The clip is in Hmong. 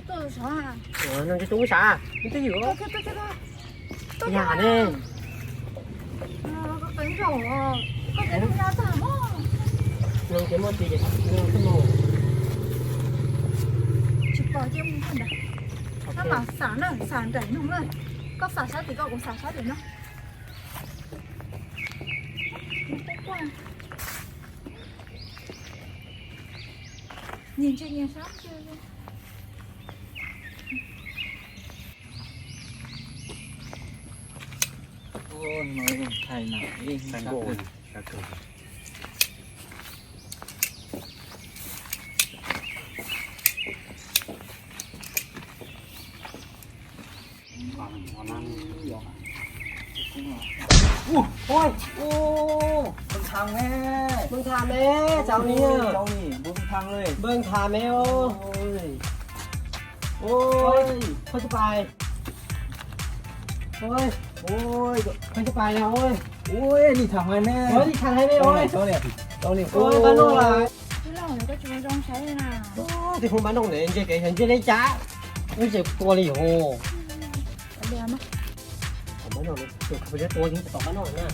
Tuaj sav. Ua, no ntshe tuaj sav, nws twb ywm. Yam ne. Nws ces muaj tsis ces nws twb mus. Tsis pom ces mus ntag. Koj mam xam na, xam nraim no na. Koj xam sab tim ko, kuv xam sab tim no. Nyias ntsia nyias sab. Ui, ui, npawg Tham ne. Npawg Tham ne, chào ni. Chào ni, npawg Tham ne. Npawg Tham ne. Ui. Ui, koj tsis pais. Ui, ui, koj tsis pais na ui. Ui, ni Tham ne. Ui, ni Tham ne ui. Chào ni, chào ni. Ui, pab no lawm. Tis hu pab no ne, ntsia kev ntsia ne cas. Ui, tsis tua li hos. Tua tom pab no na.